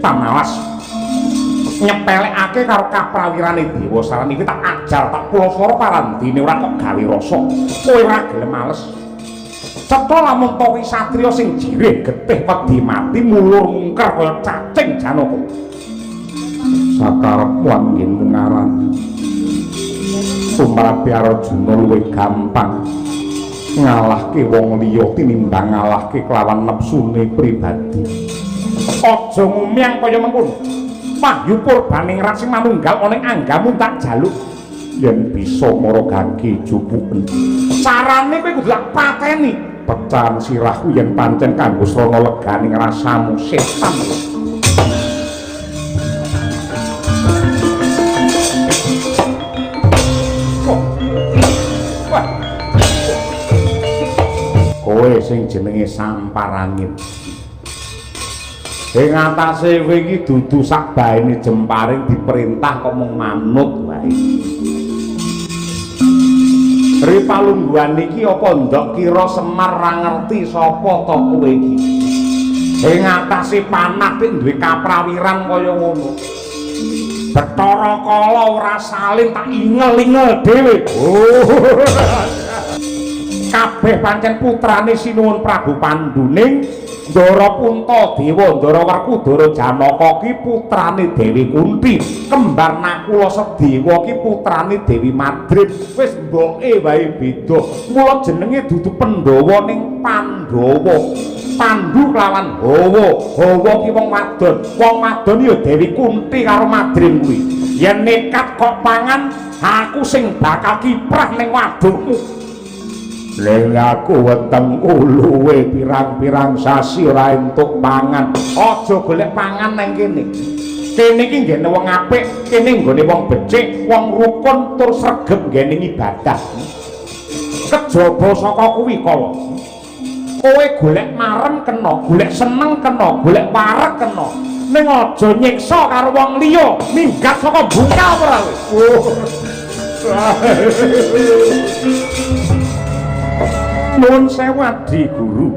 hutan alas. Nyepelekake karo kaprawirane Dewa Sarani iki tak ajar tak pulasara parandene ora kok gawe rasa. Kowe ora gelem males. Cetha lamun to kuwi satriya sing jirih getih wedi mati mulur mungker kaya cacing Janaka. Sakarepmu anggenmu ngarani. Tumrape Arjuna luwih gampang ngalahke wong liya tinimbang ngalahke kelawan nepsune pribadi. Aja ngumyang kaya mengkono. Wahyu purbaningrat sing manunggal ana ing anggamu tak jaluk yen bisa maragake jupuken. Carane kowe kudu tak pateni. Pecahan sirahku yen pancen kanggo srana leganing rasamu setan. Kowe sing jenenge Samparangin. Ing atase kowe iki dudu sak baene jemparing diperintah kok mung manut wae. Ri palungguhan iki apa ndok kira Semar ra ngerti sapa to kowe iki? Ing atase panah pik duwe kaprawiran kaya ngono. Bathara Kala ora salin tak ingel-ingel dhewe. Oh. Kabeh pancen putrane Sinuwun Prabu Pandu ning Ndara Puntadewa, Ndara Werkudara Janaka ki putrane Dewi Kunti, kembar Nakula Sedewa ki putrane Dewi Madrim. Wis mboke wae beda. Mula jenenge dudu Pandhawa ning Pandhawa. Pandu kelawan Hawa. Hawa ki wong wadon. Wong wadon ya Dewi Kunti karo Madrim kuwi. Yen nekat kok pangan, aku sing bakal kiprah ning wadukmu. Ning aku wetengku luwe pirang-pirang sasi ora entuk pangan. Aja golek pangan nang kene. Kene iki nggene wong apik, kene nggone wong becik, wong rukun tur sregep nggene ibadah. Kejaba saka kuwi kala. Kowe golek marem kena, golek seneng kena, golek wareg kena. Ning aja nyiksa karo wong liya, minggat saka bungkal ora kowe. Nuwun sewu Adi Guru.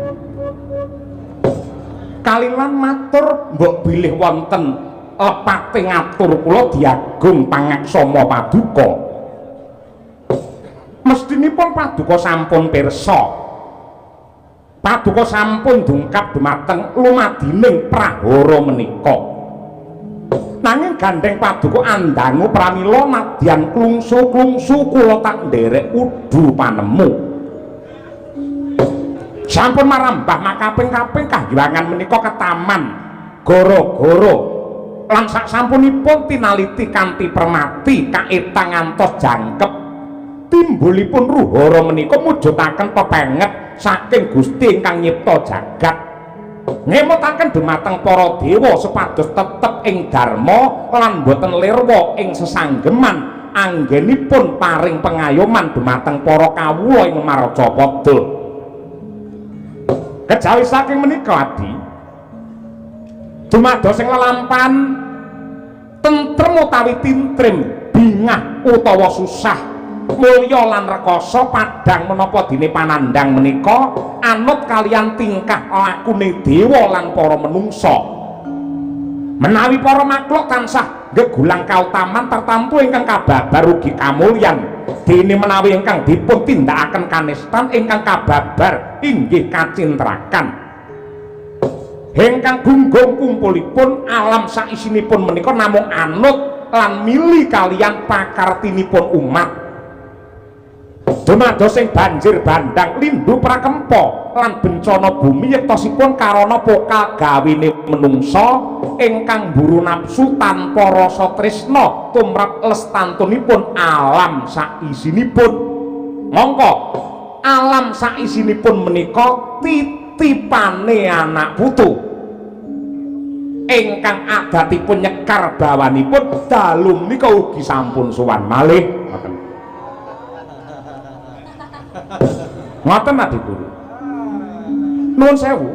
Kalilan matur mbok bilih wonten lepate ngatur kula diagung pangaksama paduka. Mestinipun paduka sampun pirsa. Paduka sampun dungkap dumateng lumadining prahara menika. Nanging gandeng paduka andangu pramila nadyan klungsu-klungsu kula tak nderek udu panemu. Sampun marambah makaping-kaping kahyangan menika ketaman gara-gara lan sak sampunipun tinaliti kanthi permati kaetang ngantos jangkep timbulipun ruhara menika mujudaken pepenget saking Gusti ingkang nyipta jagat ngemutaken dumateng para dewa supados tetep ing dharma lan boten lirwa ing sesanggeman anggenipun paring pengayoman dumateng para kawula ing Marcapada. Kejawi saking menika Adi, dumados sing lelampahan tentrem utawi tintrim, bingah utawa susah, mulya lan rekasa padhang menapa dene panandhang menika anut kaliyan tingkah lakune dewa lan para menungsa. Menawi para makhluk tansah gegulang kautaman tartamtu ingkang kababar ugi kamulyan, dene menawi ingkang dipun tindakaken kanistan ingkang kababar inggih kacintrakan. Ingkang gunggung kumpulipun alam saisinipun menika namung anut lan mili kaliyan pakartinipun umat. Dumados ing banjir bandhang lindu prakempa lan bencana bumi yektosipun karana pokal gawene menungsa ingkang mburu nafsu tanpa rasa tresna tumrap lestantunipun alam saisinipun. Mongko alam saisinipun menika titipane anak putu ingkang adatipun nyekar bawanipun dalu menika ugi sampun sowan malih. Ngoten. Ngoten Adi Guru. Nuwun sewu.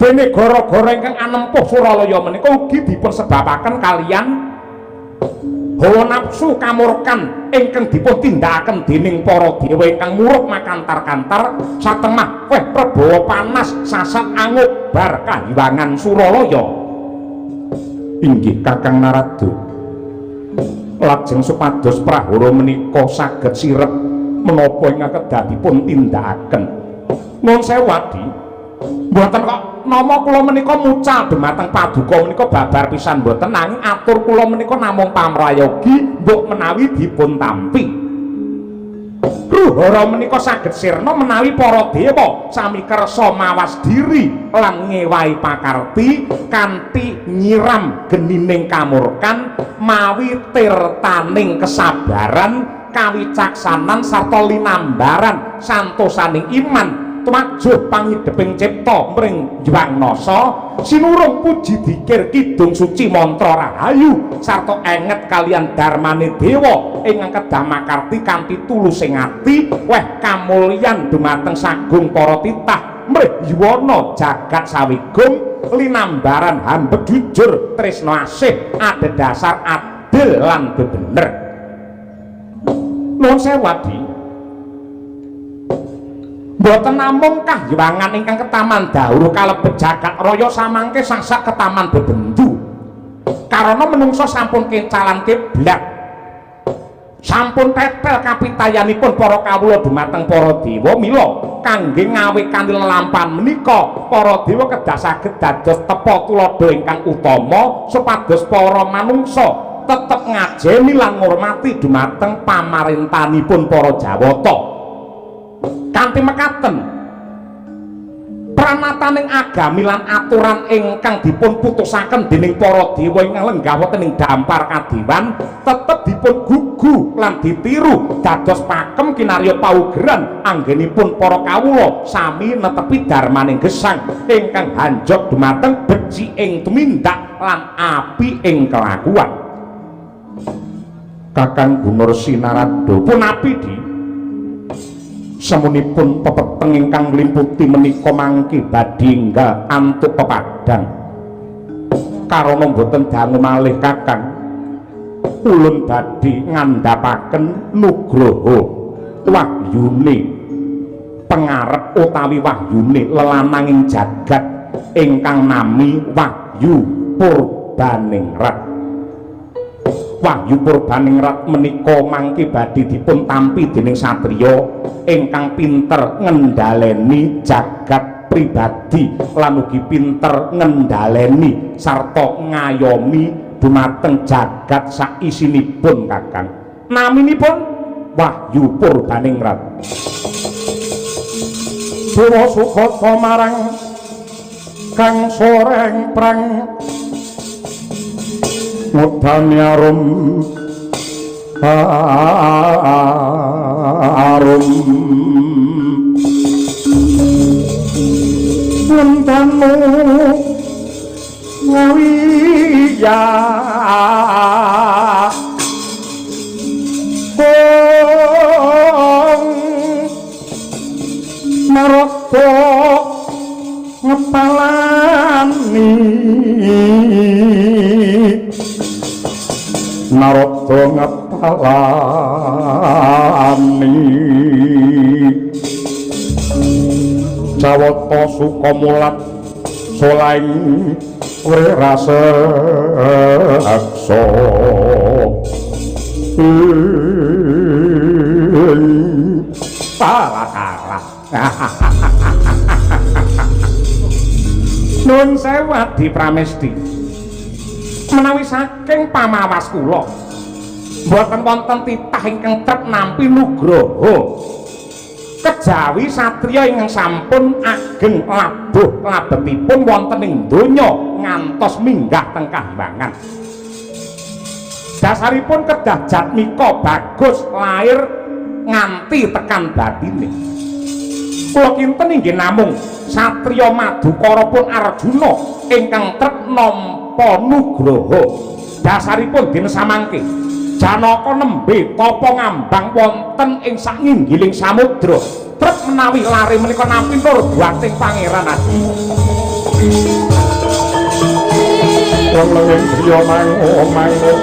Dene gara-gara ingkang anempuh Suralaya menika ugi dipun sebabaken kaliyan Hawa nafsu kamurkan ingkang dipun tindakaken dening para dewa ingkang muruk makantar-kantar satemah weh prabawa panas sasat angobar kahiwangan Suralaya. Inggih Kakang Narada, lajeng supados prahara menika saged sirep menapa ingkang kedah dipun tindakaken? Nuwun sewu Adi, mboten kok nama kula menika mucal dumateng paduka menika babar pisan mboten, nanging atur kula menika namung pamrayogi mbok menawi dipun tampi. Ruhara menika saged sirna menawi para dewa sami kersa mawas diri lan ngewahi pakarti kanthi nyiram genining kamurkan mawi tirtaning kesabaran kawicaksanan sarta linambaran santosaning iman tumajuh pangideping cipta mring Hyang Nasa sinurung puji dikir kidung suci mantra rahayu sarta enget kaliyan darmane dewa ingkang kedah makarti kanthi tulusing ati weh kamulyan dumateng sagung para titah mrih yuwana jagat sawigung linambaran hambeg jujur tresna asih adhedhasar adil lan bebener. Nuwun sewu Adi, mboten namung kahyangan ingkang ketaman dahulu kalebet jagat raya samangke sasak ketaman bebendu karana menungsa sampun kencalan kiblat, sampun tetel kapitayanipun para kawula dumateng para dewa. Mila kangge ngawekani lelampahan menika para dewa kedah saged dados tepa tuladha ingkang utama supados para manungsa tetep ngajeni lan ngurmati dumateng pamarintanipun para Jawata. Kanthi mekaten pranataning agami lan aturan ingkang dipun putusaken dening para dewa ingkang lenggah wonten ing dampar kadewan tetep dipun gugu lan ditiru dados pakem kinarya paugeran anggenipun para kawula sami netepi darmaning gesang ingkang hanjog dumateng becik ing tumindak lan api ing kelakuan. Kakang Gunarsi Narada, punapi di semunipun pepeteng ingkang nglimputi menika mangke badhe enggal antuk pepadang karana mboten dangu malih Kakang, ulun badhe ngandhapaken nugroho wahyune pengarep utawi wahyune lelananging jagat ingkang nami Wahyu Purbaningrat. Wahyu Purbaningrat menika mangke badhe dipun tampi dening satriya ingkang pinter ngendhaleni jagat pribadi lan ugi pinter ngendhaleni sarta ngayomi dumateng jagat saisinipun Kakang. Naminipun Wahyu Purbaningrat. Dewa sukata marang kang soreng prang ngudani arum arum ngentanu ngawiya kong narada ngepalani narada ngepalani jawata sukamulat solaing wiraseksa. Salah. Nun sewu Adi Pramesti, menawi saking pamawas kula mboten wonten titah ingkang trep nampi nugroho kejawi satriya ingkang sampun ageng labuh labetipun wonten ing donya ngantos minggah teng kahyangan. Dasaripun kedah jatmika bagus lair nganti tekan batine. Kula kinten inggih namung satriya Madukara pun Arjuna ingkang trep nampa nugroho. Dasaripun dene samangke Janaka nembe tapa ngambang wonten ing sanginggiling samudra. Trep menawi lare menika nampi nurbuating Pangeran Adi. Wong lenging griya mangu mangu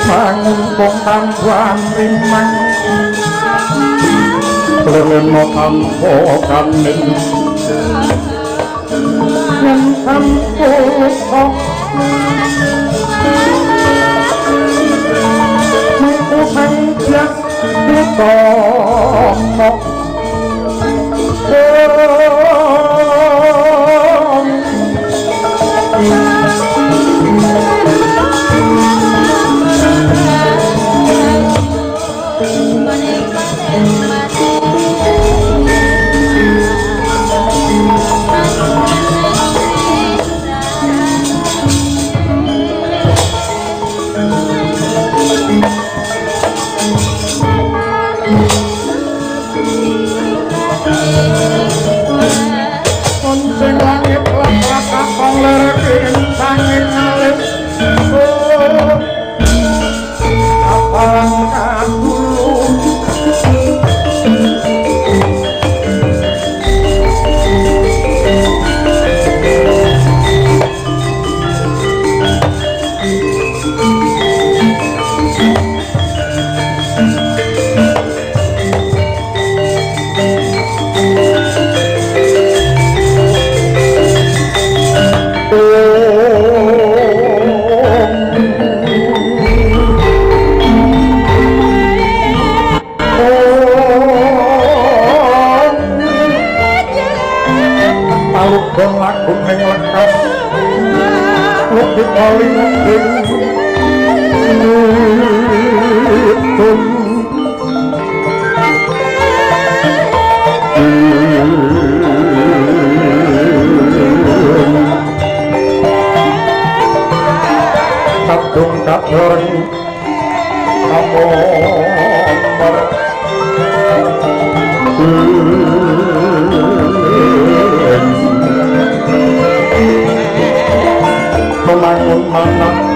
Manguntung tambuhan rimang lelena tanpa kanin yen tanpa luka mengko sang Hyang Utama.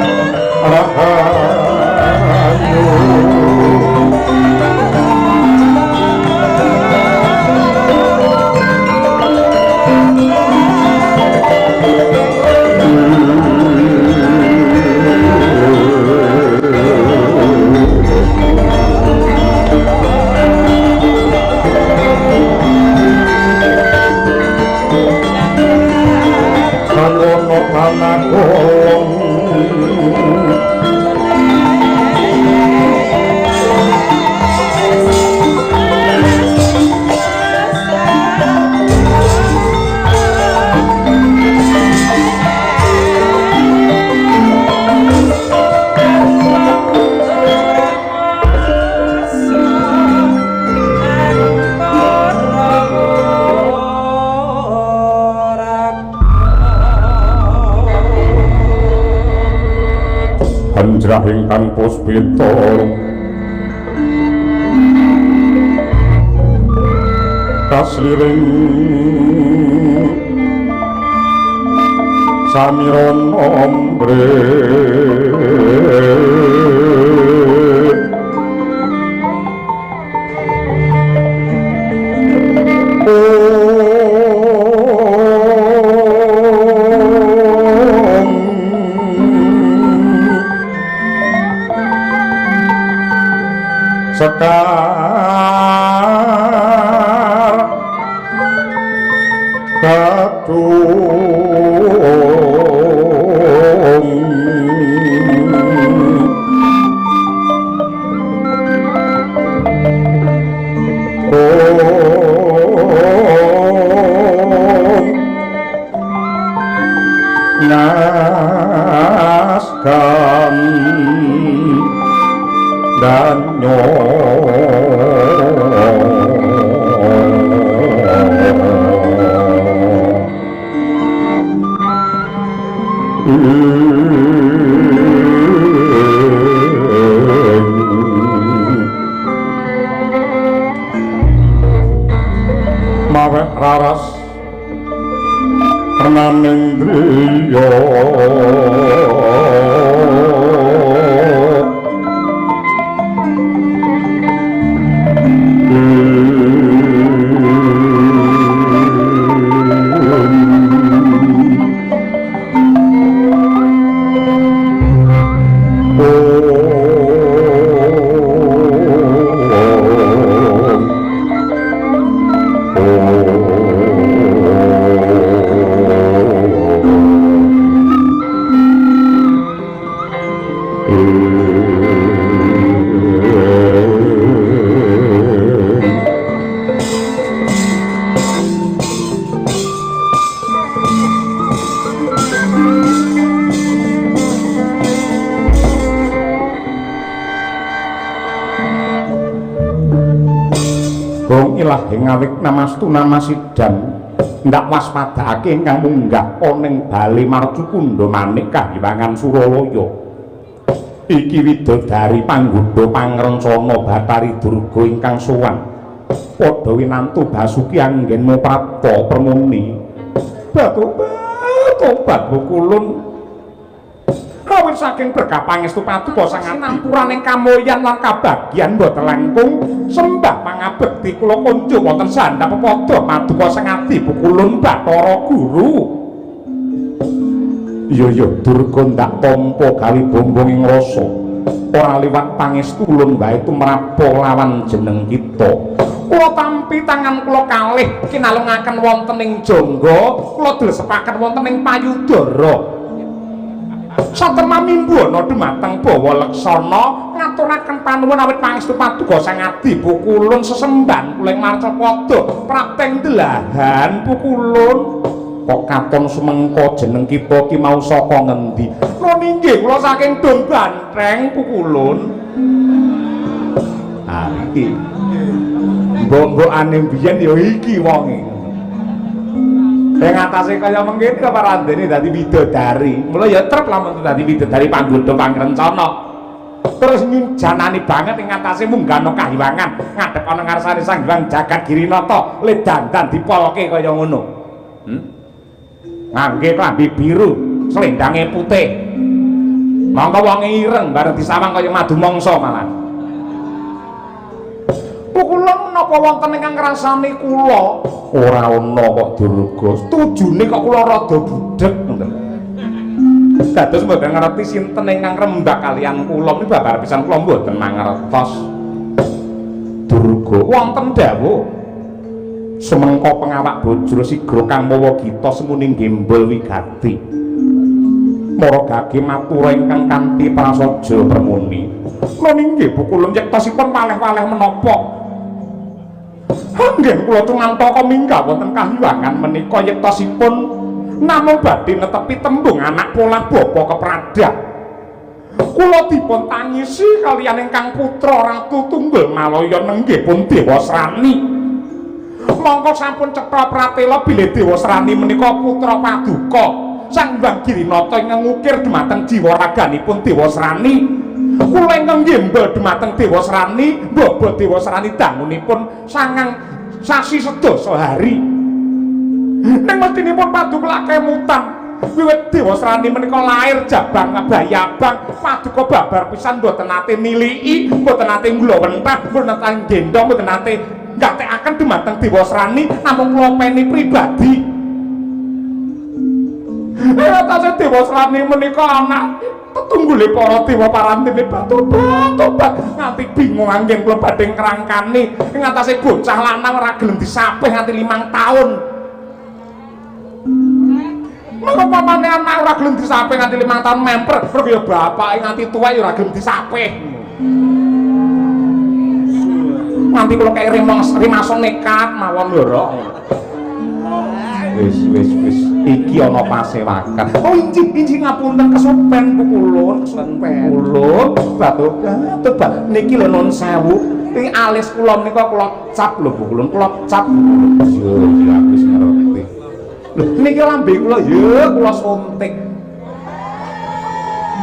Ingkang puspita kasliring samiron ombre sekar kadung naskan danyo mawe raras renaning driya Oh. ilahi ngawik namastu namasidam ndak waspadake ingkang munggah ana ing bale Marcukunda manik kahiwangan Suralaya. Iki widodari panggodha pangrencana Bathari Durga ingkang sowan padha winantu Basuki anggenmu prapta permuni. Batobat bukulun awit saking berkah pangestu paduka sang ampuraning kamulyan lan kabagyan boten langkung sembah pangabekti kula konjo wonten sandhap pepadha paduka sang adi bukulun Bathara Guru. Iya iya Durga ndak tampa gawe bombong ing rasa ora liwat pangestu ulun wae tumrapa lawan jeneng kita. Kula tampi tangan kula kalih kinalungaken wonten ing jangga, kula dlesepaken wonten ing payudara. Satemamimbuana dumateng bawa leksana ngaturaken panuwun awit pangestu paduka sang adi pukulun sesembahan kula ing marcapada prapteng delahan pukulun. Kok katon sumengko jeneng kita ki mau saka ngendi? Nun inggih kula saking Dong Bantreng pukulun. Ah iki mbok-mbokane biyen ya iki wonge. Ing atase kaya mengkene kok parandene dadi widodari. Mula ya trep lamun dadi widodari panggodha pangrencana. Terus nyunjanani banget ing atase munggahna kahiwangan ngadhep ana ngarsane Sang Hyang Jagat Girinata le dandan dipolke kaya ngono. Ngangge klambi biru, slendange putih. Mongko wonge ireng bareng disawang kaya madu mangsa malah. Pukulun menapa wonten ingkang ngrasani kula? Ora ana kok Durga. Tujune kok kula rada budheg ngoten. Dados mboten ngerti sinten ingkang rembag kaliyan kula niku babar pisan kula mboten mangertos. Durga wonten dawuh. Sumengko pengawak bojro sigra kang mawa gita semuning gembol wigati. Mara gage matura ingkang kanthi prasaja permuni. Nun inggih pukulun yektosipun waleh-waleh menapa? Anggen kula tumantaka minggah wonten kahiwangan menika yektosipun namung badhe netepi tembung anak polah bapa kepradah. Kula dipun tangisi kaliyan ingkang putra Ratu Tunggul Malaya nenggih pun Dewasrani. Mongko sampun cetha pratela bilih Dewasrani menika putra paduka Sang Hyang Girinata ingkang ngukir dumateng jiwa raganipun Dewasrani. Kula ingkang ngembel dumateng Dewasrani, mbaba Dewasrani dangunipun sangang sasi sedasa hari. Ning mestinipun paduka lak kemutan. Wiwit Dewasrani menika lair jabang bayi abang, paduka babar pisan mboten nate niliki, mboten nate nglowentah, mboten nate gendhong, mboten nate gatekaken dumateng Dewasrani namung kula peni pribadi. Atase Dewasrani menika anak tetunggule para dewa parantene batu-batu nganti bingung anggen kula badhe ngrangkani ing atase bocah lanang ora gelem disapih nganti 5 taun. Mengko pamane anak ora gelem disapih nganti 5 taun memper, mergo ya bapake nganti tuwa ya ora gelem disapih. Nganti kula kaya rimaso nekat mawon lho. Wis wis wis iki ana pasewakan. Oh injih injih ngapunten kesupen pukulun, kesupen pukulun. Batu batu niki lho nun sewu. Iki alis kula menika kula cap lho pukulun, kula cap. Yo yo aku wis ngerti. Lho niki lambe kula yo kula suntik.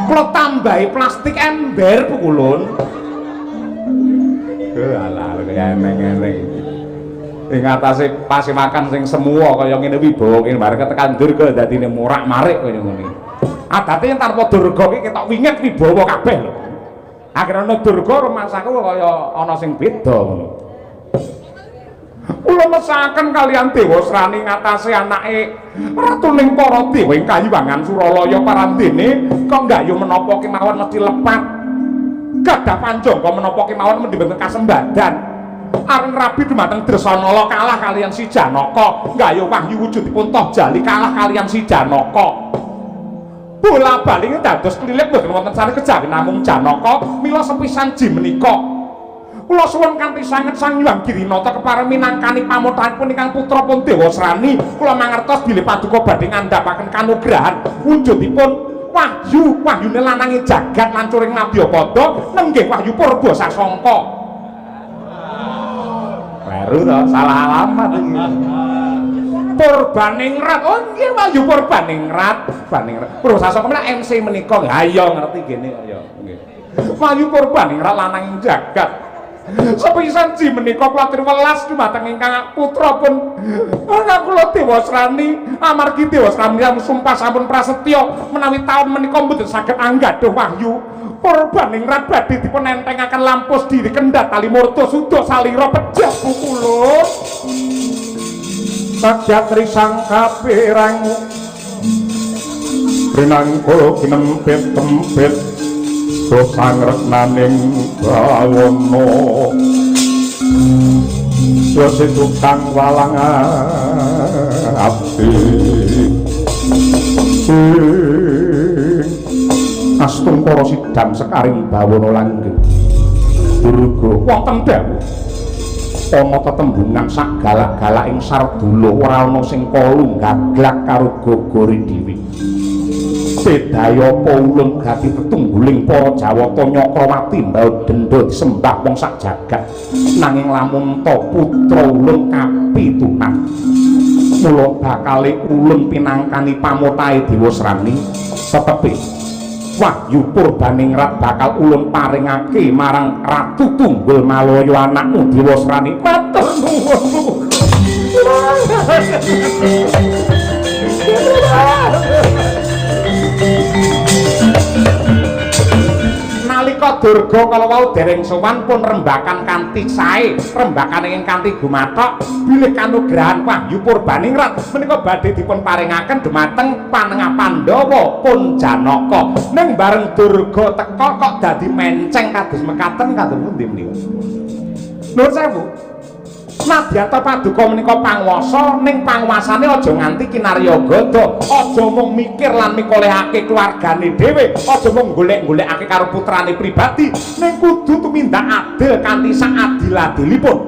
Kula tambahi plastik ember pukulun. Alah kaya eneng-eneng. Ing atase pasewakan sing semua kaya ngene wibawa kene bareng ketekan Durga dadine morak-marik kaya ngene. Adate yen tanpa Durga ki ketok winget wibawa kabeh lho. Akhire ana Durga rumasaku kaya ana sing beda ngono. Kula mesaken kaliyan Dewasrani ngatasé anake ratuning para dewa ing kahiwangan Suralaya parandene kok nggayuh menapa kemawon mesti lepat. Gadah panjangka menapa kemawon mendhi mboten kasembadan. Areng rabi dumateng Dresanala kalah kaliyan si Janaka, nggayuh wahyu wujudipun Toh Jali kalah kaliyan si Janaka. Bola bali dados klilip mboten wonten sane kejawi namung Janaka, mila sepisan ji menika. Kula suwun kanthi sanget Sang Hyang Girinata kepareng minangkani pamotanipun ingkang putra pun Dewasrani, kula mangertos bilih paduka badhe ngandhapaken kanugrahan wujudipun wahyu, wahyune lanange jagat lancuring madyapada nenggih wahyu purba sasangka. Kleru to, salah alamat iki. Purbaningrat. Oh nggih, Wahyu Purbaningrat. Purbaningrat. Purwasasaka menak MC menika. Ha iya ngerti gene kok ya. Nggih. Wahyu Purbaningrat lanang jagat. Sepisan ji menika kula welas dumateng ingkang putra pun anak kula Dewasrani, amargi Dewasrani sumpah sampun prasetya menawi taun menika mboten saged anggadhuh wahyu Purbaningrat badhe dipun entengaken lampus diri kendhat tali murta suda salira pejah pukulun Sakyat risang kapirang rinangkul kinempit-tempit dosang reknaning bawana ya si tukang walang abdi astungkara sidam sekaring bawana langgeng durga wonten dawuh ana tetembungan sak galak-galak ing sardula ora ana sing kalu gaglak karo gogore dhewe. Bedaya apa ulun gati tetungguling para Jawata Nyakrawati mbaut denda disembah wong sak jagat, nanging lamun ta putra ulun kapitunan mula bakale ulun pinangkani pamotahe Dewasrani tetepe Wahyu Purbaningrat bakal ulun paringake marang Ratu Tunggul Malaya anakmu Dewasrani. Matur nuwun. Nalika Durga kala wau dereng sowan pun rembakan kanthi sae, rembakan ingkang kanthi gumathok bilih kanugrahan Wahyu Purbaningrat menika badhe dipun paringaken dumateng panengah Pandhawa pun Janaka. Ning bareng Durga teka kok dadi menceng kados mekaten kados pundi menika? Nuwun sewu. Nadyata paduka menika panguwasa, ning panguwasane aja nganti kinarya gada, aja mung mikir lan mikolehake keluargane dhewe, aja mung golek-golekake karo putrane pribadi, ning kudu tumindak adil kanthi sak adil-adilipun.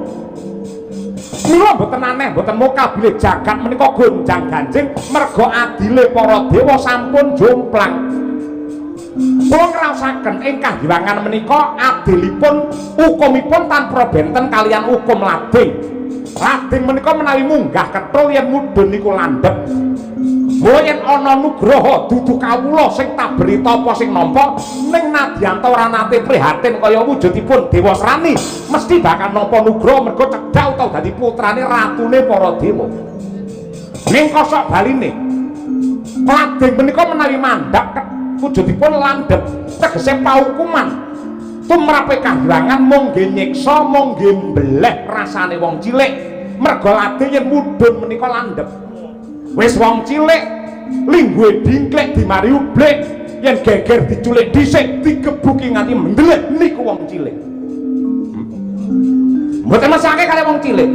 Mila mboten aneh, mboten mokal bilih jagat menika gonjang-ganjing merga adile para dewa sampun jomplang. Kula ngraosaken ing kahyangan menika adilipun hukumipun tanpa benten kalian hukum lading. Lading menika menawi munggah ketul yen mudhun niku landhep. Mula yen ana nugraha dudu kawula sing taberi tapa sing nampa, ning nadyanta ora nate prihatin kaya wujudipun Dewasrani, mesti bakal nampa nugraha merga cedhak utawa dadi putrane ratune para dewa. Ning kosok baline, lading menika menawi mandhap wujudipun landhep, tegese paukuman tumrape kahyangan mung nggih nyiksa, mung nggih mbeleh rasane wong cilik. Merga lading yen mudhun menika landhep. Wis wong cilik lingguhe dingklik dimari ublik, yen geger diculik dhisik digebuki nganti mendelik niku wong cilik. Mboten mesake kali wong cilik.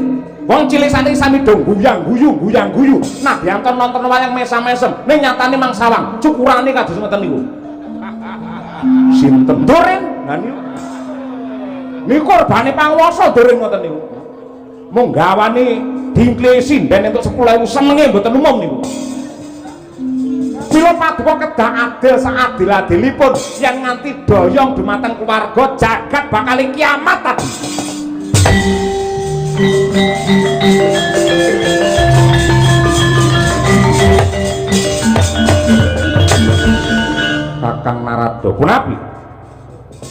Wong cilik saniki sami do guyang-guyu, guyang-guyu. Nadyanto nonton wayang mesam-mesem, ning nyatane mang sawang, cukurane kados ngoten niku. Sinten Doren? Lah niku. Niku korbane panguwasa Doren ngoten niku. Mung gawane dingkle sinden entuk 10.000 senenge mboten umum niku. Mila paduka kedah adil saadil-adilipun yen nganti doyong dumateng keluarga jagat bakal kiamat tadi. Kakang Narada punapi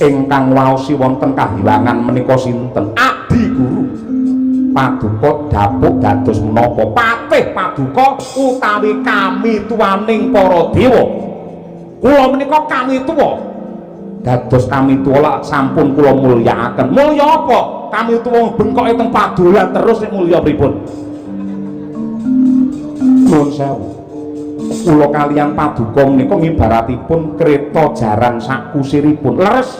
ingkang waosi wonten kahyangan menika sinten? Adi guru. Paduka dapuk dados menapa? Patih paduka utawi kami tuaning para dewa. Kula menika kami tuwa. Dados kami tuwa lak sampun kula mulyakaken. Mulya apa? Kami tuwa bengkoke teng padolan terus nek mulya pripun? Nuwun sewu. Kula kaliyan paduka menika ngibaratipun kreta jaran sak kusiripun. Leres.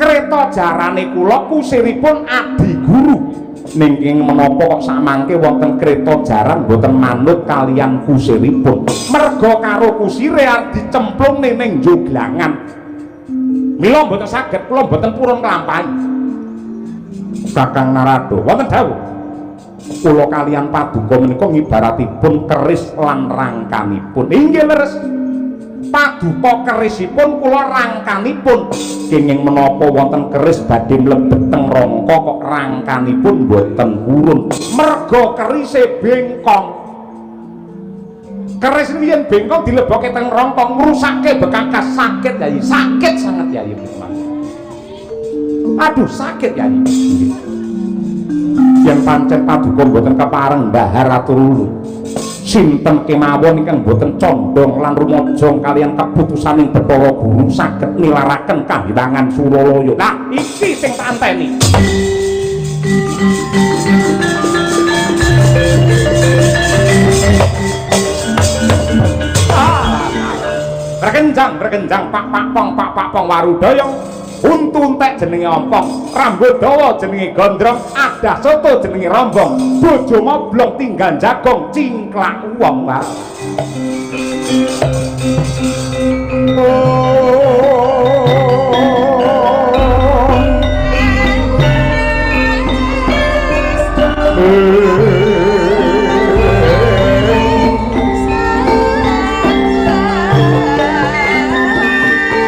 Kreta jarane kula kusiripun adi guru. Ninging menapa kok samangke wonten kreta jaran mboten manut kaliyan kusiripun. Merga karo kusire arep dicemplungne ning joglangan. Mila mboten saged, kula mboten purun nglampahi. Kakang Narada wonten dawuh. Kula kaliyan paduka menika ngibaratipun keris lan rangkanipun. Inggih leres. Paduka kerisipun kula rangkanipun kenging menapa wonten keris badhe mlebet teng rangka kok rangkanipun boten purun. Merga kerise bengkong. Keris yen bengkong dilebokke teng rangka ngrusake bekakas, sakit Yai, sakit sanget Yai. Aduh sakit Yai. Yen pancen paduka mboten kepareng ndahar atur ulun. Sinten kemawon ingkang boten condong lan rumajang kaliyan keputusaning Bathara Guru saged nilaraken kahilangan Suralaya. Lah iki sing tak anteni. Berkenjang, berkenjang, pak pak pong, pak pak pong warudaya. Untu entek jenenge ompong, rambut dawa jenenge gondrong, adah soto jenenge rombong, bojo moblong tinggal jagong, cingklak wong wae.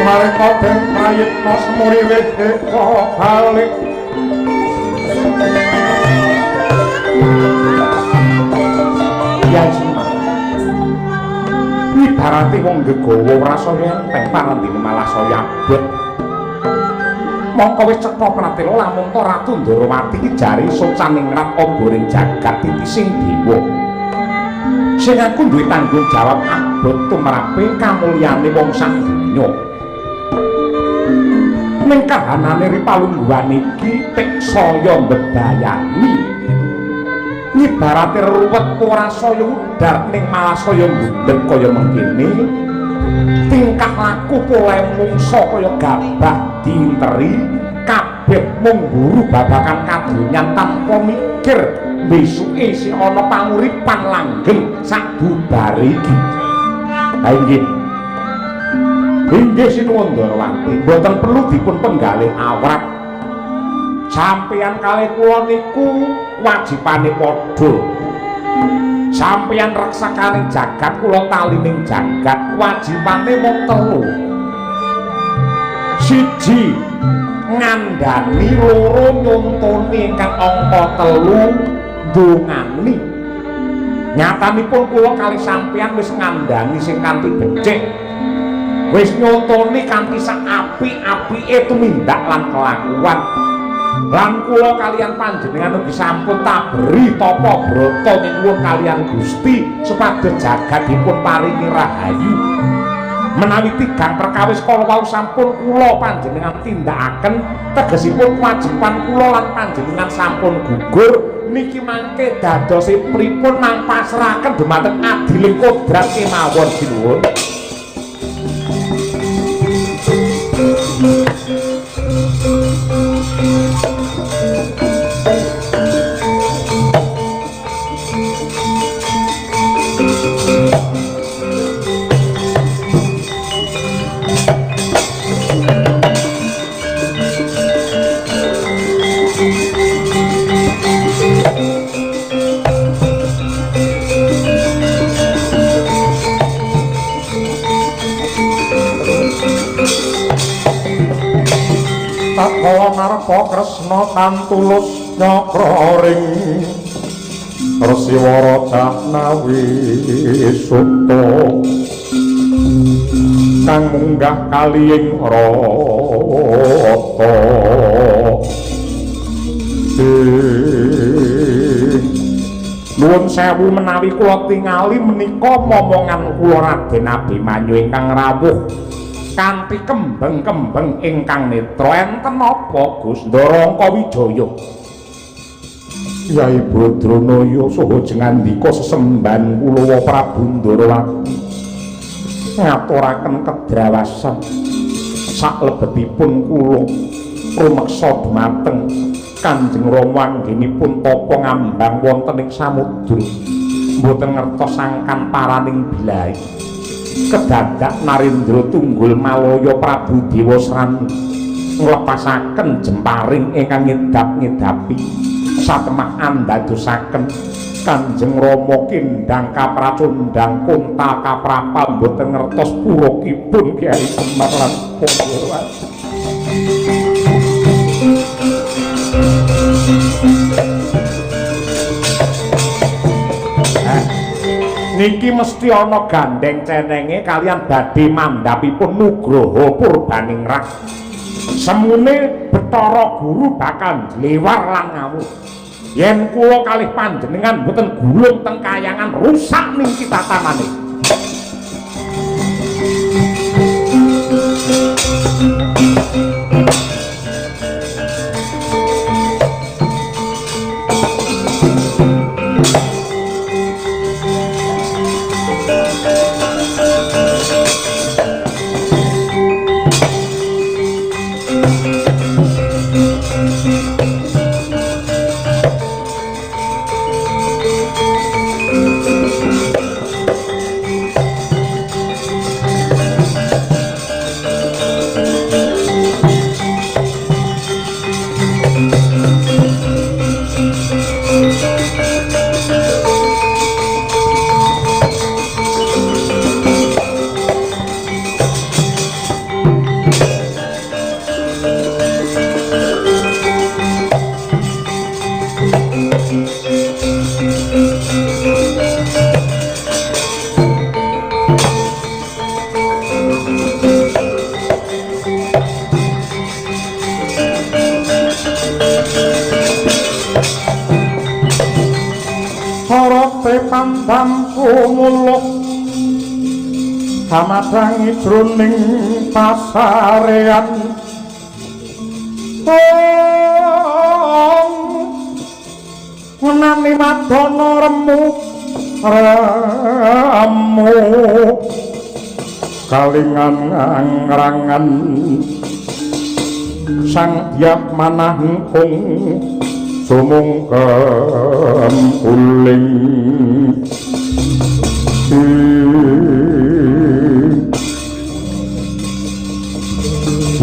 Smareka den prayitna semuri weheka balik. Ya Semar. Ibarate wong gegawa ora saya enteng, parandene malah saya abot. Mongko wis cetha pratela lamun ta Ratu Ndorowati iki jare socaningrat oboring jagat titising dewa. Sing aku duwe tanggung jawab abot tumrape kamulyane wong sak donya. Ning kahanane ri palungguhan iki pek saya mbebayani. Ibarate ruwet ora saya udar ning malah saya ndundeg kaya mengkene. Tingkah laku polahe mungsa kaya gabah diinteri, kabeh mung mburu babagan kadonyan tanpa mikir besuke isih ana panguripan langgeng sak bubare iki. Ha inggih. Inggih sinuwun Ndorowati, mboten perlu dipun penggalih awrat. Sampeyan kalih kula niku wajibane padha. Sampeyan reksakaning jagat, kula talining jagat, wajibane mung telu. Siji ngandani, loro nyontoni, ingkang angka telu ndongani. Nyatanipun kula kalih sampeyan wis ngandani sing kanthi becik. Wis nyontoni kanthi sak apik-apike tumindak lan kelakuan. Lan kula kaliyan panjenengan ugi sampun taberi tapa brata nyuwun kaliyan Gusti supados jagat dipun paringi rahayu. Menawi tigang perkawis kala wau sampun kula panjenengan tindakaken, tegesipun kewajiban kula lan panjenengan sampun gugur. Niki mangke dadose pripun nang pasrahaken dumateng adiling kodrat kemawon sinuwun. Tatkala ngarepa Kresna kantulus nyakra ring Resiwara Jahnawi Suta kang munggah kali ing rata. Nuwun sewu menawi kula tingali menika momongan kula Raden Abimanyu ingkang rawuh kanthi kembeng-kembeng ingkang netra. Enten napa Gus Ndarangka Wijaya? Kyai Badranaya saha jengandika sesembahan kula Prabu Ndorowati ngaturaken kedrawasan saklebetipun kula rumeksa dumateng Kanjeng Rama anggenipun tapa ngambang wonten ing samudra mboten ngertos sangkan paraning bilahi. Kedadak Narendra Tunggul Malaya Prabu Dewasrani nglepasaken jemparing ingkang ngedap-ngedapi satemah andadosaken Kanjeng Rama kindang kapracundang kunta kaprapa mboten ngertos purukipun Kyai Semar lan Pandhawa. Niki mesti ana gandeng cenenge kalian badhe mandhapipun Nugroho Purbaningrat. Semune Bathara Guru bakal nglewar lan ngawur. Yen kula kalih panjenengan mboten gulung teng kayangan rusak niki tatanane. Samadangi jroning pasarean ngenani madana remu remu kalingan ngrangan sang dyah manah kung sumungkem uling.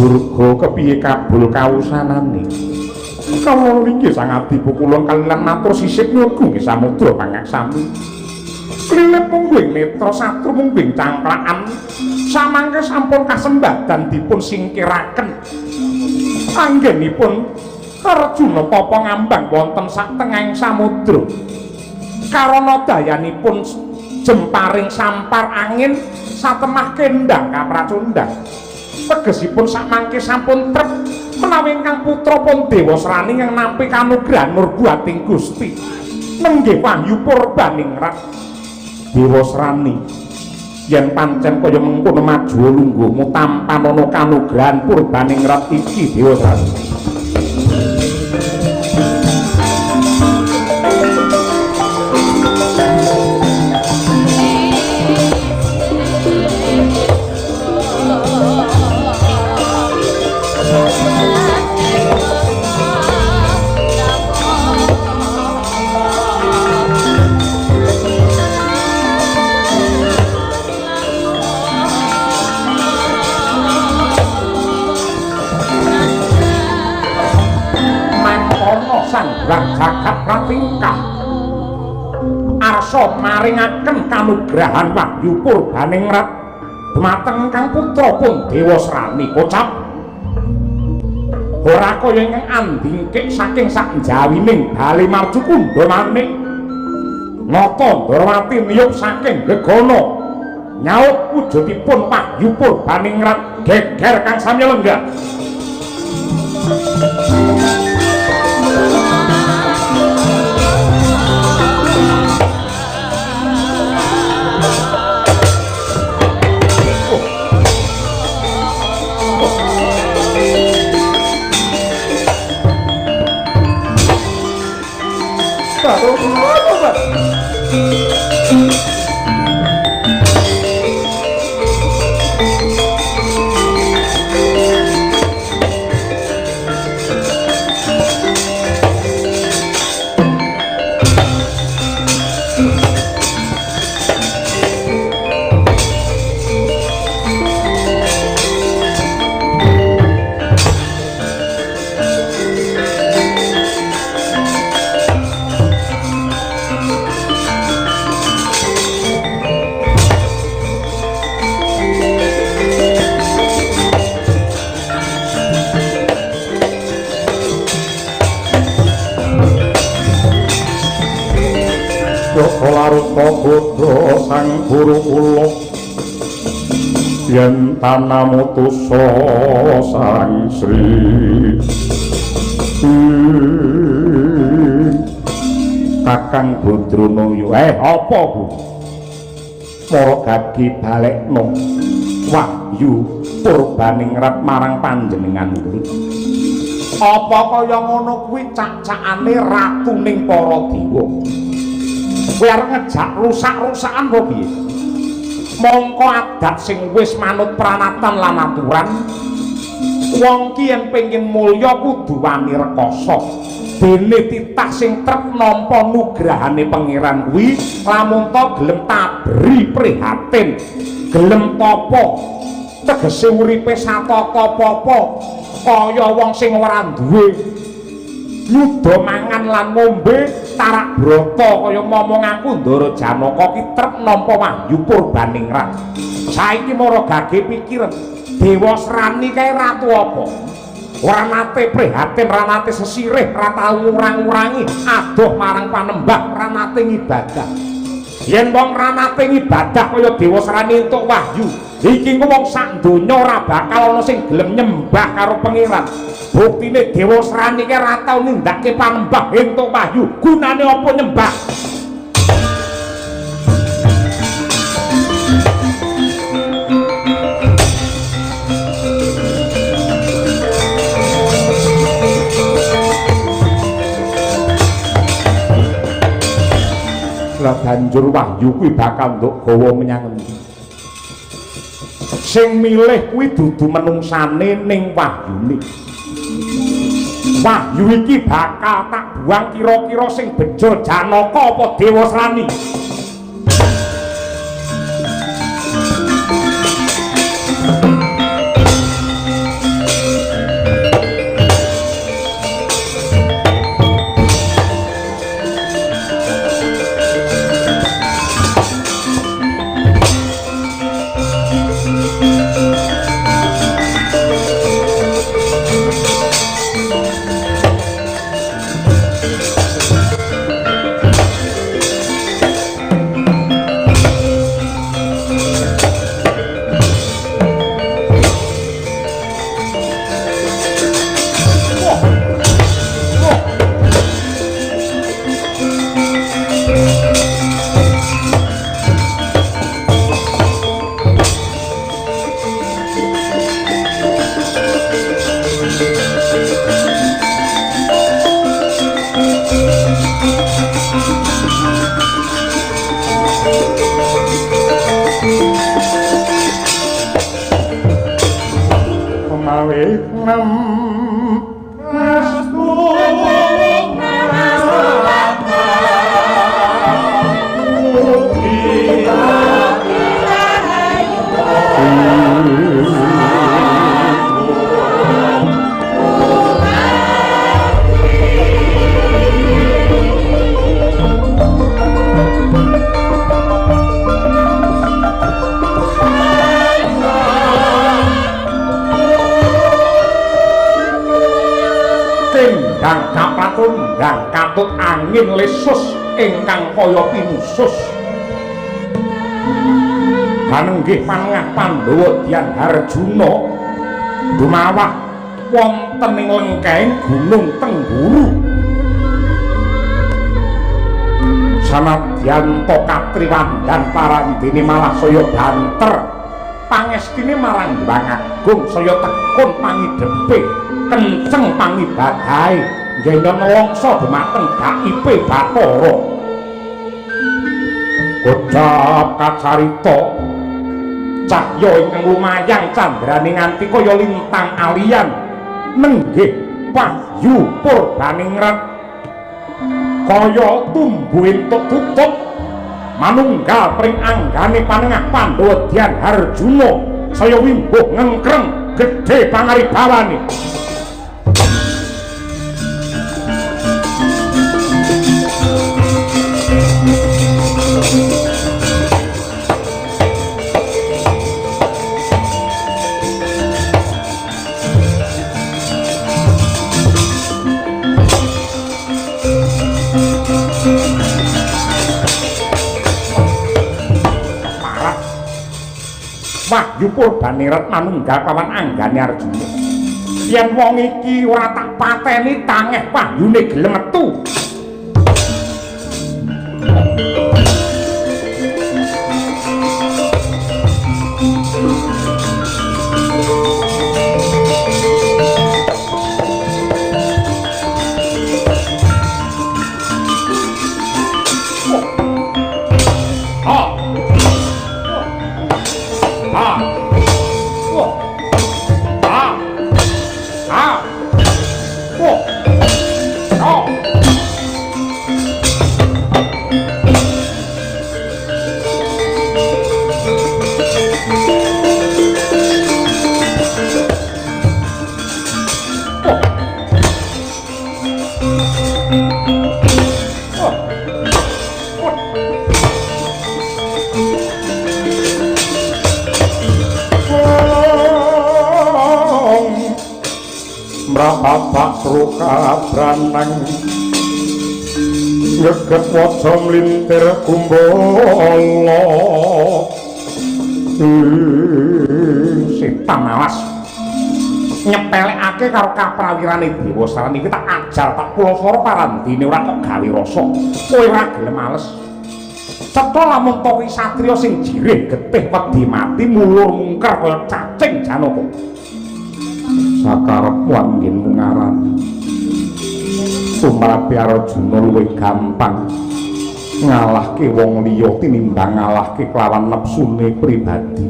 Durga kepiye kabul kausanane? Kawula inggih Sang Adipu kula kaliyan matur sisip nyuwun nggih samudra pangaksami. Klilip mungguing netra satru mungguing cangklakan samangke sampun kasembadan dipun singkiraken. Anggenipun Arjuna papa ngambang wonten sak tengahing samudra. Karana dayanipun jemparing sampar angin satemah kendang kapracundang. Tegesipun sakmangke sampun trep menawi ingkang putra pun Dewasrani ingkang nampi kanugrahan nurbuating Gusti nenggih wahyu purbaningrat. Dewasrani yen pancen kaya mengkono maju lungguhmu tampanana kanugrahan purbaningrat iki Dewasrani. Jagat pratingkah arsa maringaken kanugrahan wahyu purbaningrat dumateng kang putra pun Dewasrani kocap ora kaya ingkang andingkik saking sakjawining bali Marcukundha manik nata Ndorowati niyup saking gegana nyaut wujudipun wahyu purbaningrat geger kang samya lenggah. Laruta godha sang guru kula yen tanamutusa sang Sri Kakang Badranaya. Apa ku? Mara gage balekno wahyu purbaningrat marang panjenengan kuwi. Apa kaya ngono kuwi cak-cakane ratuning para dewa? Kowe arep ngejak rusak-rusakan apa piye? Mongko adat sing wis manut pranatan lan aturan, wong ki yen pengin mulya kudu wani rekasa. Dene titah sing trep nampa nugrahane pangeran kuwi lamun ta gelem tabri prihatin, gelem tapa, tegese uripe satata papa kaya wong sing ora duwe nyuda mangan lan ngombe tarak brata kaya momong aku Ndara Janaka ki trep nampa wahyu purbaningrat. Saiki mara gage pikiran Dewa Srani kae ratu apa? Ora nate prihatin, ora nate sesirih, ora tau ngurang-ngurangi adoh marang panembah, ora nate ngibadah. Yen wong ora nate ngibadah kaya Dewa Srani entuk wahyu, iki wong sak donya ora bakal ana sing gelem nyembah karo pangeran. Buktine Dewa Srani ki ora tau nindakake panembah entuk wahyu, gunane apa nyembah? Lah banjur wahyu kuwi bakal nduk gawa menyang endi? Sing milih kuwi dudu menungsane ning wahyune. Wahyu iki bakal tak buang kira-kira sing bejo Janaka apa Dewa Srani? Katut angin lesus ingkang kaya pinusus. Panenggih panengah Pandhawa Dian Harjuna dumawah wonten ing lengkeng Gunung Tengguru. Sanadyan ta katriwandan parandene malah saya banter pangestine marang Hyang Agung, saya tekun pangidepe, kenceng pangibadahe, yen nelongso dumateng gaipe Bathara. Kocap kacarita cahya ingkang lumayang candrane nganti kaya lintang alian nenggih wahyu purbaningrat kaya tumbu entuk tutup manunggal pring anggane panengah Pandhawa Dian Harjuna saya wimbuh ngengkreng gedhe pangaribawane. Wahyu Purbaningrat manunggal kawan anggane Arjuna. Yen wong iki ora tak pateni tangeh wahyune gelem metu. Mrapapak srukabranang ngeget waja mlintir kumbala. Setan awas nyepelekake karo kaprawirane Dewa Sarani iki tak ajar tak pulasara parandene ora kok gawe rasa. Kowe ora gelem males. Cetha lamun to kuwi satriya sing jirih getih wedi mati mulur mungker kaya cacing Janaka. Sakarepmu anggenmu ngarani tumrape Arjuna luwih gampang ngalahke wong liya tinimbang ngalahke kelawan nepsune pribadi.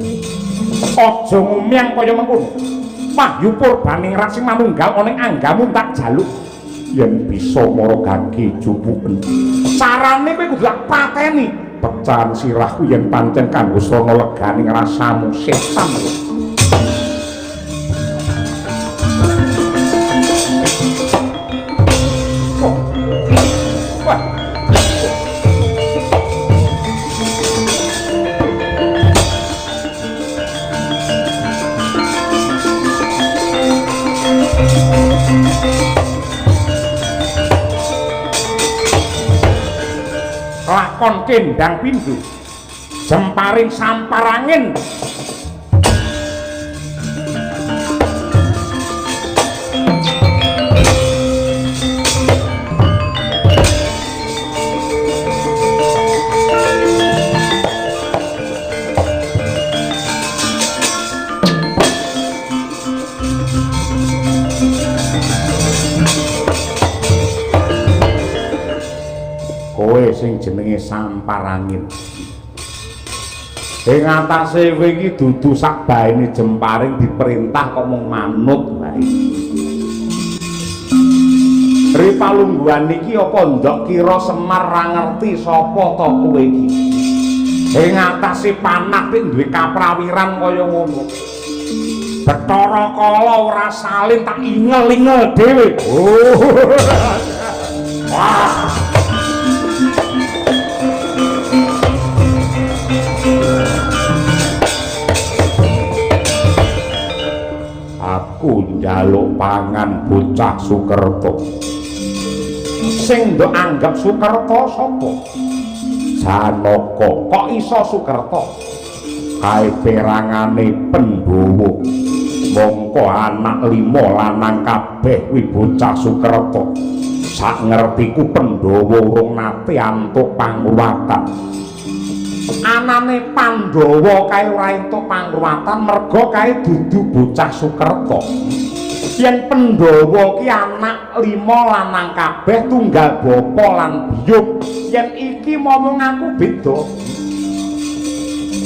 Aja ngumyang kaya mengkono. Wahyu Purbaningrat sing manunggal ana ing anggamu tak jaluk yen bisa maragake jupuken. Carane kowe kudu tak pateni. Pecahan sirahku yen pancen kanggo srana leganing rasamu setan. Lakon kendang pindho jemparing samparangin. Kowe sing jenenge Samparangin. Ing atase kowe iki dudu sak baene jemparing diperintah kok mung manut wae. Ri palungguhan iki apa ndok kira Semar ra ngerti sapa to kowe iki? Ing atase panah pik duwe kaprawiran kaya ngono. Bathara Kala ora salin tak ingel-ingel dhewe. Oh. Wah. Aku njaluk pangan bocah Sukerta. Sing ndok anggap Sukerta sapa? Janaka. Kok iso Sukerta? Kae perangane Pandhawa. Mongko anak 5 lanang kabeh kuwi bocah Sukerta. Sak ngertiku Pandhawa urung nate antuk pangruwatan. Anane Pandhawa kae ora entuk pangruwatan merga kae dudu bocah Sukerta. Yen Pandhawa ki anak 5 lanang kabeh tunggal bapa lan biyung. Yen iki momong aku beda.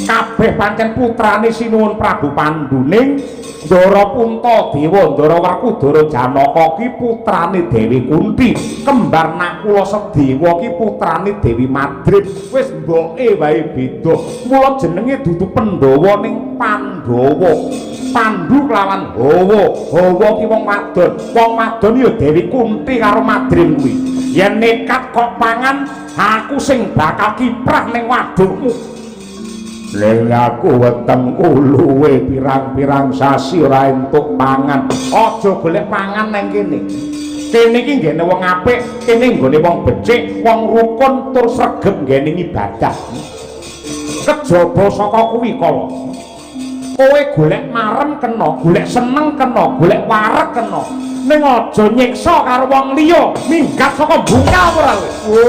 Kabeh pancen putrane Sinuwun Prabu Panduning, Ndara Puntadewa, Ndara Werkudara Janaka ki putrane Dewi Kunti, kembar Nakula Sedewa ki putrane Dewi Madrim. Wis mboke wae beda. Mula jenenge dudu Pandhawa ning Pandhawa. Pandu kelawan Hawa. Hawa ki wong wadon. Wong wadon ya Dewi Kunti karo Madrim kuwi. Yen nekat kok pangan, aku sing bakal kiprah ning wadukmu. Ning aku wetengku luwe pirang-pirang sasi ora entuk pangan. Aja golek pangan nang kene. Kene iki nggene wong apik, kene nggone wong becik, wong rukun tur sregep nggene ibadah. Kejaba saka kuwi kala. Kowe golek marem kena, golek seneng kena, golek wareg kena. Ning aja nyiksa karo wong liya, minggat saka bungkal ora kowe.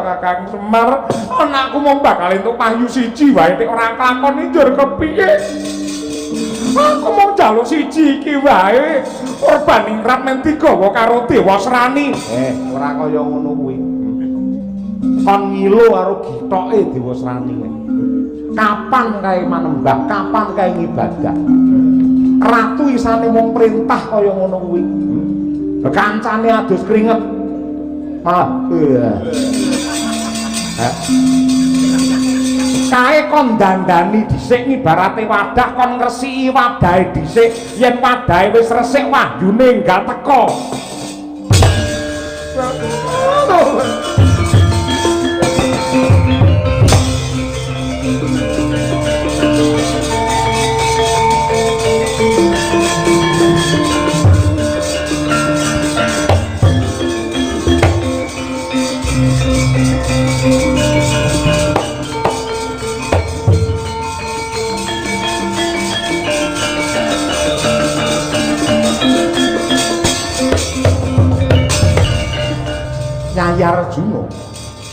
Kakang Semar, anakku mung bakal entuk wahyu siji wae nek ora kelakon njur kepiye? Aku mung njaluk siji iki wae. Purbaningrat men digawa karo Dewasrani. Ora kaya ngono kuwi. Kon ngilo karo gitoke Dewasrani kuwi. Kapan kae manembah, kapan kae ngibadah? Ratu isane mung perintah kaya ngono kuwi. Kancane adus keringet. Malah iya. Kae kon dandani dhisik ngibarate wadah kon ngresiki wadahe dhisik, yen wadahe wis resik wahyune enggal teka. Nyai Arjuna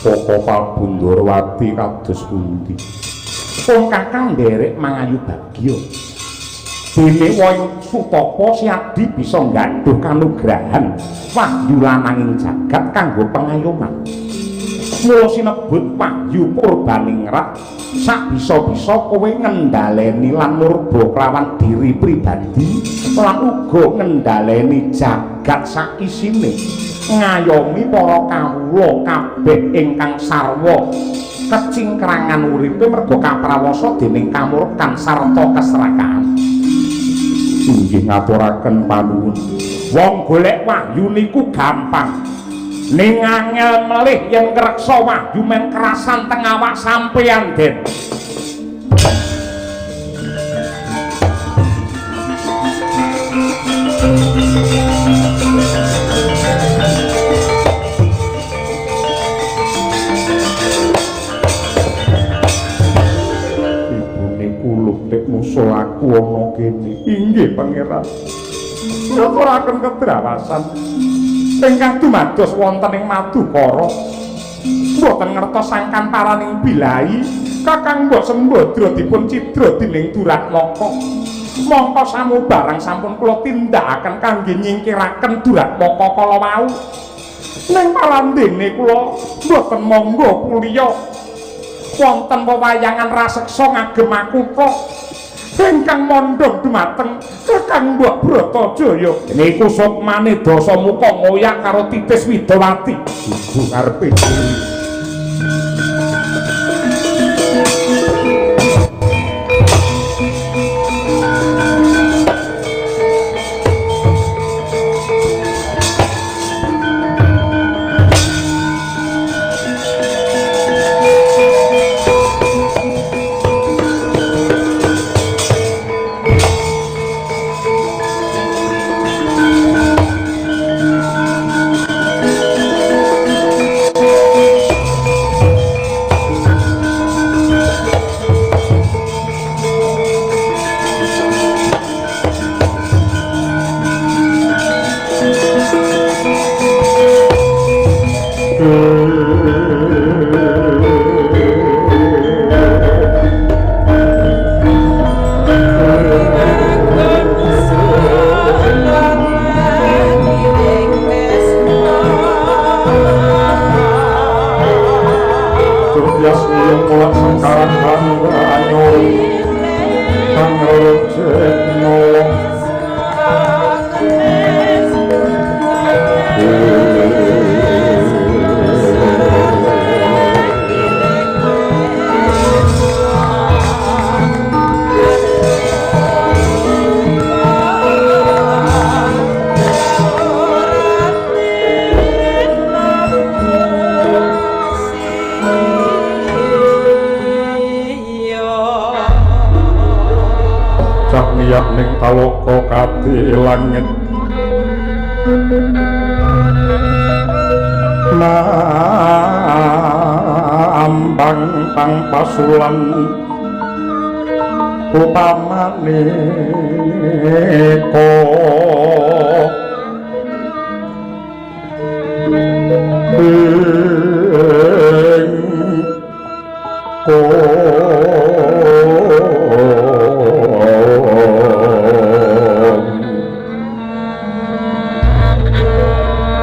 Koko Pabundorowati kados pundi? Pun kakang nderek mangayu bagya. Dene wong Sutapa Siadi bisa nggadhuh kanugrahan wahyu lananging jagat kanggo pengayoman. Mula sinebut wahyu Purbaningrat sak bisa-bisa kowe ngendhaleni lan murba kelawan diri pribadi lan uga ngendhaleni jagat sak isine. Ngayomi para kawula kabeh ingkang sarwa kecingkrangan uripe merga kaprawasa dening kamurkan sarta keserakahan. Inggih ngaturaken panuwun. Wong golek wahyu niku gampang. Ning angel melih yen ngreksa wahyu men kerasan teng awak sampeyan, Den. Musuh aku ana kene. Inggih pangeran. Ngaturaken kedrawasan ingkang dumados wonten ing Madukara. Mboten ngertos sangkan paraning bilahi Kakang Mbok Sembadra dipun cidra dening Duratmaka. Mongko samubarang sampun kula tindakaken kangge nyingkiraken Duratmaka kala wau. Ning palandene kula mboten monggo kuliya. Wonten wewayangan raseksa ngagem makutha ingkang mondhong dumateng Kakang Mbok Bratajaya. Niku sukmane Dasamuka ngoyak karo Titis Widawati. Dudu karepe dhewe. Saloka kadi langit nambang pang pasulan upamane ko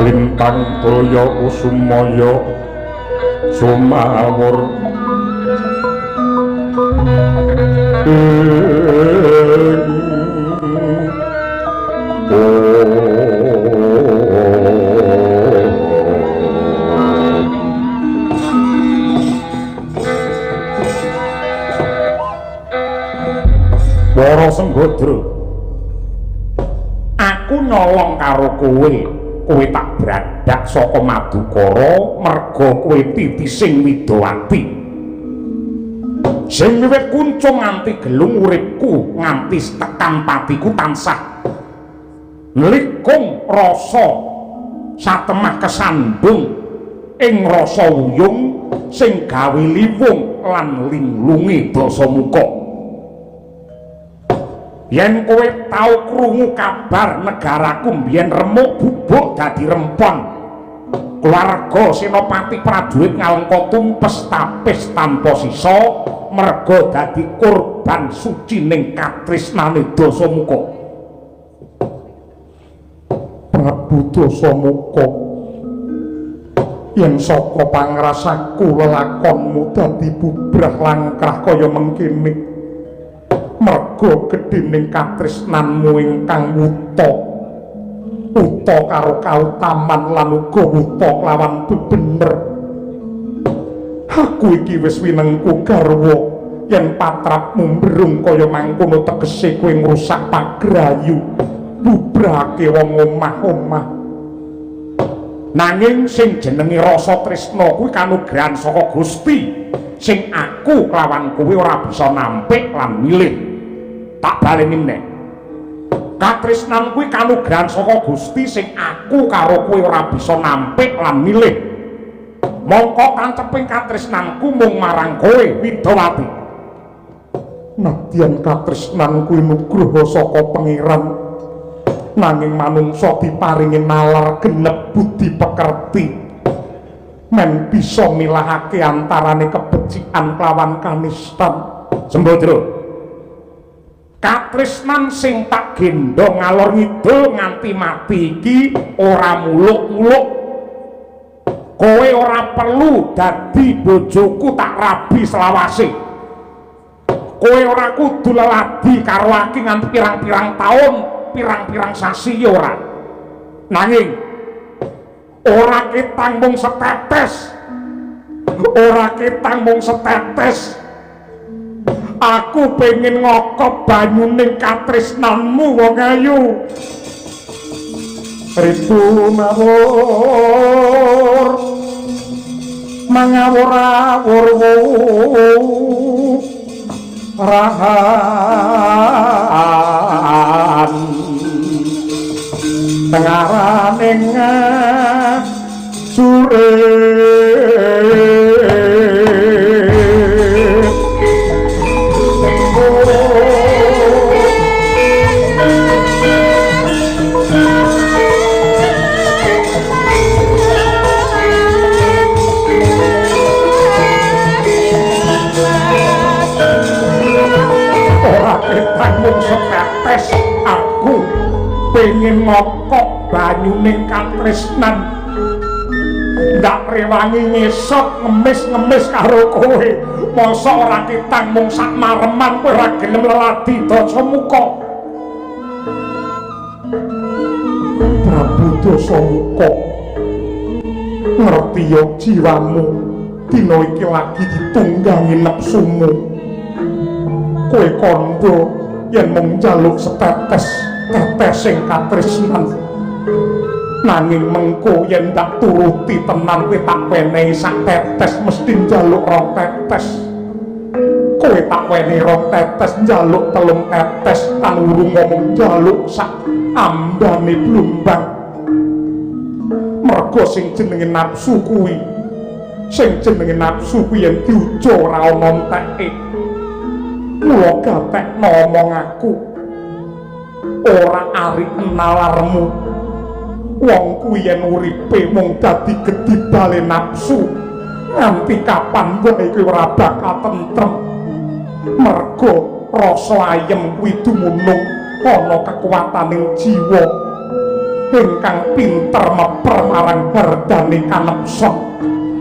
lintang toya kusumaya sumawur Wara Sembadra, aku nyolong karo kowe, kowe tak bradak saka Madukara merga kowe titising Widowati. Sing wiwit kuncung nganti gelung uripku, nganti tekan patiku tansah nlikung rasa satemah kesandung ing rasa wuyung sing gawe liwung lan linglunge Dasamuka. Yen kowe tau krungu kabar negaraku mbiyen remuk bubuk dadi rempon, keluarga Senopati prajurit ngalengka tumpes tapis tanpa sisa merga dadi korban suci ning katresnane Dasamuka. Prabu Dasamuka, yen saka pangrasaku lelakonmu dadi bubrah langkrah kaya mengkene merga gedhening katresnanmu ingkang wuta wuta karo kautaman lan uga wuta kelawan bebener. Aku iki wis winengku garwa yen patrapmu mbrung kaya mangkono tegese kowe ngrusak pagrayu bubrake wong omah-omah. Nanging sing jenenge rasa tresna kuwi kanugrahan saka Gusti sing aku kelawan kowe ora bisa nampik lan milih. Tak baleni meneh. Katresnan kuwi kanugrahan saka Gusti sing aku karo kowe ora bisa nampik lan milih. Mongko kanceping katresnanku mung marang kowe, Widowati. Nadyan katresnan kuwi nugroho saka Pangeran, nanging manungsa diparingi nalar genep budi pekerti men bisa milahake antarane kebecikan kelawan kanistan. Sembadra, katresnan sing tak gendhong ngalor ngidul nganti mati iki ora muluk-muluk. Kowe ora perlu dadi bojoku tak rabi selawase. Kowe ora kudu leladi karo aki nganti pirang-pirang taun, pirang-pirang sasi ora. Nanging ora ketang mung setetes, ora ketang mung setetes. Aku pengen ngokop banyuning katresnanmu wong ayu. Ritu mawur mangawur-awur rahan tengaraning sure. Ora ketang mung setetes, aku pengen ngokok banyuning katresnan. Ndak rewangi ngesot ngemis-ngemis karo kowe. Mosok ora ketang mung sak mareman kowe ora gelem leladi Dasamuka. Prabu Dasamuka, ngerti ya jiwamu dina iki lagi ditunggangi nepsumu. Kowe kandha yen mung njaluk setetes tetesing katresnan, nanging mengko yen tak turuti tenan kowe tak wenehi sak tetes mesti njaluk rong tetes. Kowe tak weni rong tetes njaluk telung tetes lan urung ngomong njaluk sak ambane blumbang. Mergo sing jenenge nafsu kuwi, sing jenenge nafsu kuwi yen diujo ora ana enteke. Mula gatekno omong aku, ora ari nalarmu. Wong kuwi yen uripe mung dadi gedibale nafsu, nganti kapan wae kuwi ora bakal tentrem. Mergo rasa ayem kuwi dumunung ana kekuwataning jiwa ingkang pinter meper marang bardane kanepson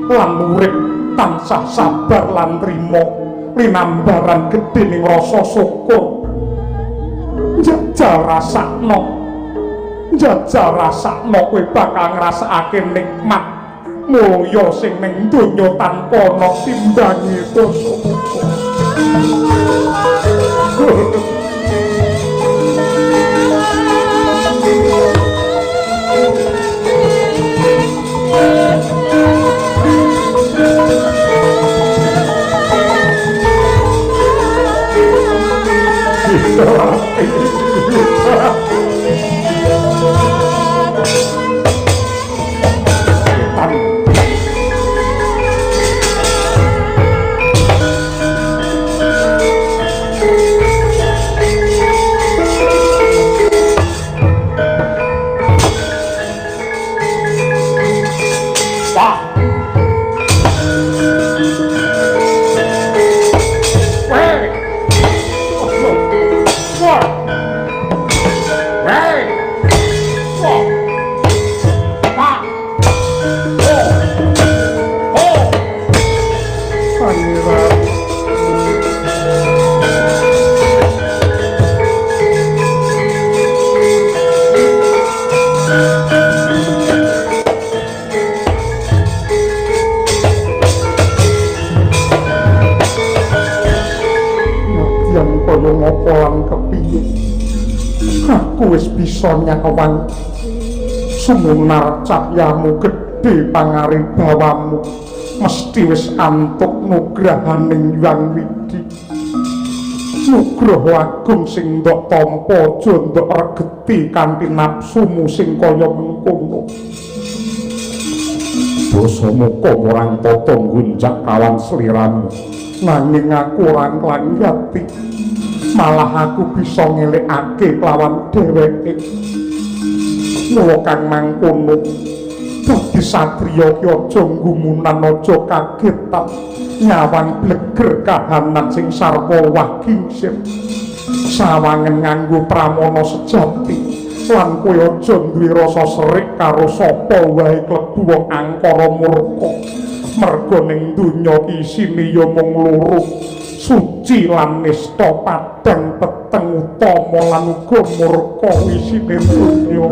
lan urip tansah sabar lan trima linambaran gedhe ning rasa syukur. Jajal rasakno, jajal rasakno kowe bakal ngrasakake nikmat mulya sing ning donya tanpa ana timbange dosa. Aku wis bisa nyawang sumunar cahyamu gedhe pangaribawamu, mesti wis antuk nugrahaning Hyang Widhi. Nugraha agung sing ndok tampa aja ndok regeti kanthi nafsumu sing kaya mengkono. Dasamuka marang tata nggunjak kawan sliramu, nanging aku ora nglanggati. Malah aku bisa ngelekake kelawan dheweke. Mula kang mangkono dadi satriya ki aja nggumunan, aja kagetan nyawang bleger kahanan sing sarwa wagingsir. Sawangen nganggo pramana sejati lan kowe aja duwe rasa serik karo sapa wae klebu wong angkara murka. Merga ning donya isine ya mung loro, suci lan nista, padhang peteng utama lan uga murka isine donya.